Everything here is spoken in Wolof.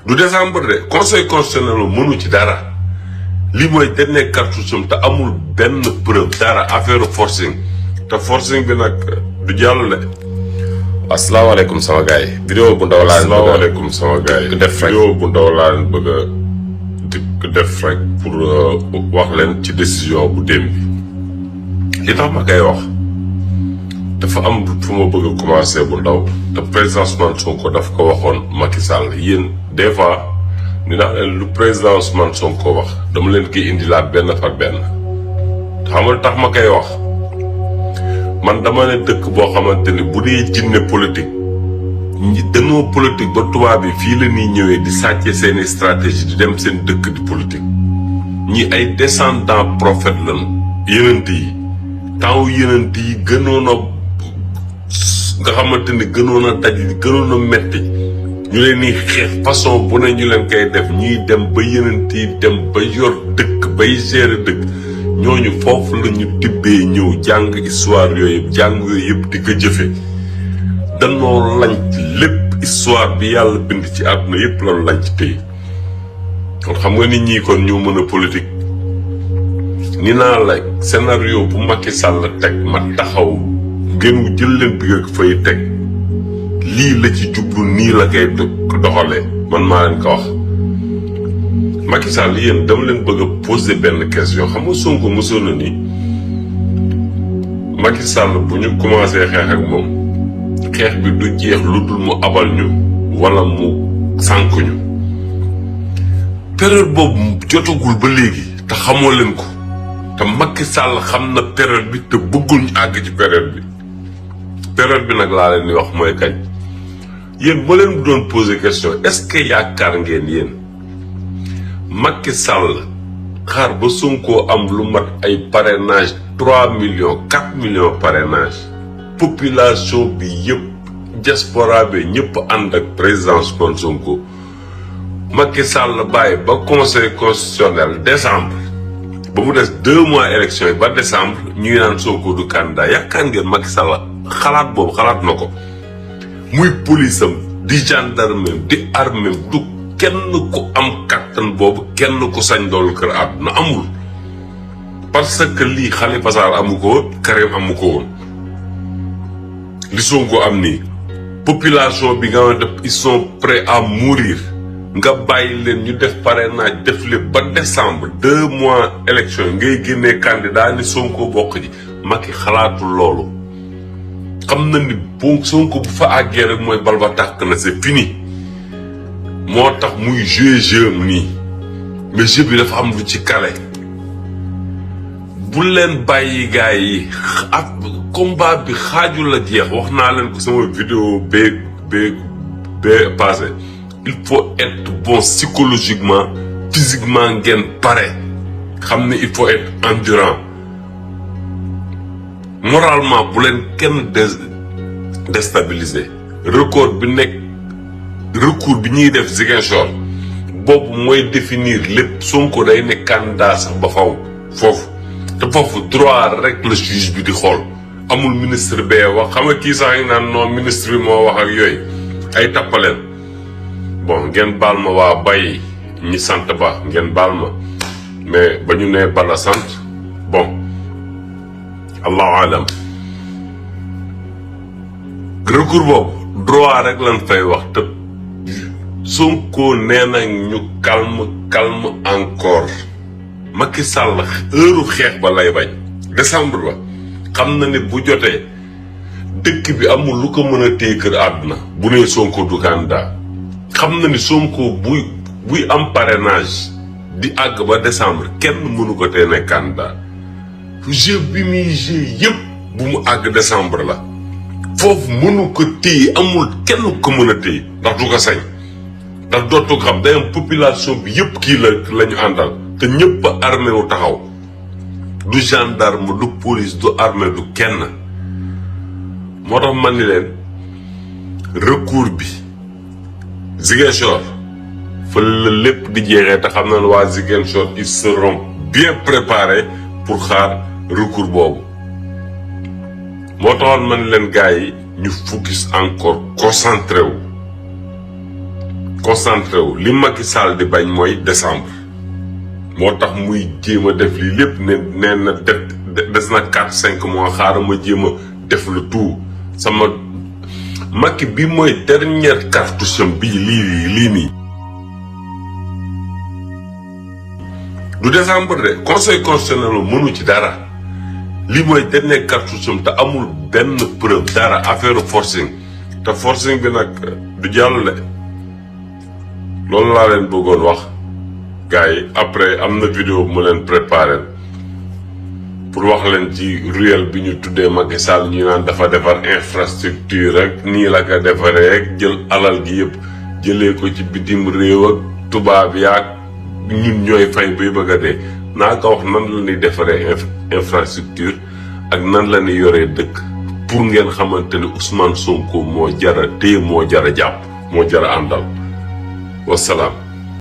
du décembre de conseil constitutionnel mënu ci dara li mooy dernier cartouche te amul benn preuve dara affaire forcing te forcing bi nag du jàll de. asalaamaaleykum sama gars yi. vidéo bu ndaw laa leen bëgg asalaamaaleykum sama gars yi. def rek vidéo bu ndaw laa leen bëgg a def rek pour wax leen ci décision bu démb bi li tax ma koy wax dafa am fu ma bëgg a commencer bu ndaw te président Ousmane Sonko daf ko waxoon Macky Sall yéen des fois ni naa leen lu président Ousmane Sonko wax dama leen koy indilaat benn par benn xam nga tax ma koy wax man dama ne dëkk boo xamante ni bu dee jinne politique dañoo politique ba tubaab bi fii la ñuy ñëwee di sàcce seeni stratégie di dem seen dëkk di politique ñi ay descendant prophète lañu yenent yi temps yenent yi gënoon a nga xamante ni gënoon a daj gënoon a metti ñu leen di xeex façon bu ne ñu leen koy def ñuy dem ba yenent yi dem ba yor dëkk bay gérer dëkk ñooñu foofu la ñu tibbee ñëw jàng histoire yooyu jàng yooyu yëpp di ko jëfe danoo lañ lépp histoire bi yàlla bind ci àdduna yëpp lañu lañ ci tey kon xam nga nit ñi kon ñoo mën a politique ni naa la scénario bu Macky Sall teg ma taxaw ngeen jël leen bi nga fay teg lii la ci jublu nii la koy doxalee man maa leen ko wax Macky Sall yéen dama leen bëgg a poser benn question xam nga Sonko mosoon na ni Macky Sall bu ñu commencé xeex ak moom xeex bi du jeex lu dul mu abal ñu wala mu sànk ñu période boobu jotagul ba léegi te xamoo leen ko te Macky Sall xam na période bi te bëggul ñu àgg ci période bi nag laa leen di wax mooy kañ yéen moo leen doon poser question est-ce que yaakaar ngeen yéen Macky Sall xaar ba Sonko am lu mat ay parrainage 3 millions 4 millions parrainage population bi yëpp diaspora bi ñëpp ànd ak président Ousmane Sonko Macky Sall bàyyi ba conseil constitutionnel décembre ba mu des 2 mois élection yi ba décembre ñuy naan Sonko du candidat yaakaar ngeen Macky Sall xalaat boobu xalaat na ko muy police am di gendarme di armée du kenn ku am kattan boobu kenn ku sañ doolu kër àdduna amul parce que lii Khalifa Sall amu ko woon Karim amu ko woon li Sonko am nii population bi nga xamante ils sont prêts à mourir nga bàyyi leen ñu def parrainage def lépp ba décembre 2 mois élection yi ngay génnee candidat ni Sonko bokk ji Macky xalaatul loolu xam na ni bu Sonko bu fa àggee rek mooy bal ba tàkk na c'est fini moo tax muy jeu nii mais jeu bi dafa am lu ci kale bu leen bàyyi gars yi ak combat bi xaaju la jeex wax naa leen ko sama vidéo bee passé il faut être bon psychologiquement physiquement ngeen pare xam ne il faut être endurant moralement bu leen kenn déstabiliser recours bi ñuy def Ziguinchor boobu mooy définir lépp Sonko day ne candidat sax ba faw foofu te foofu droit rek la juge bi di xool amul ministre bee wax xam nga kii sax yi naan non ministre bi moo wax ak yooyu ay tappaleen bon ngeen baal ma waa bay ñi sant ba ngeen baal ma mais ba ñu nee bala sant bon allahu alam recours boobu droit rek lan fay wax te Sonko nee na ñu calme encore Macky Sall heure xeex ba lay bañ décembre ba xam na ne bu jotee dëkk bi amul lu ko mën a téye kër àdduna bu nee Sonko du candidat xam na ni Sonko buy am parrainage di àgg ba décembre kenn mënu ko tee ne candidat jeu bi muy jeu yëpp bu mu àgg décembre la foofu mënu ko téye amul kenn ko mën a téye ndax du ko sañ ndax dootu xam day am population bi yëpp kii la ñu àndal te ñëpp armé wu taxaw du gendarme du police du armée du kenn moo tax man ni leen recours bi Ziguinchor fa la lépp di jeexee te xam naa ne waa Ziguinchor ils seront bien préparés pour xaar recours boobu moo taxoon man leen gars yi ñu focus encore concentré wu concentré wu li Macky Sall di bañ mooy décembre moo tax muy jéem a def lii lépp nee na des na 4-5 mois xaaral ma jéem a def le tout sama Macky bi mooy dernière cartouche am bii lii nii du décembre de conseil constitutionnel mënu ci dara lii mooy dernière cartouche am te amul benn preuve dara affaire forcing te forcing bi nag du jàll loolu laa leen bëggoon wax gars yi après am na vidéo bu ma leen préparé pour wax leen ci ruelle bi ñu tuddee Macky Sall ñu naan dafa defar infrastructure rek nii la ko defaree rek jël alal gi yëpp jëlee ko ci bitim réew ak tubaab yaak ñun ñooy fay bay bëgg a dee naa ko wax nan la ñuy defaree infrastructure ak nan la ñuy yoree dëkk pour ngeen xamante ne Ousmane Sonko moo jara téye moo jara jàpp moo jara àndal wasalaam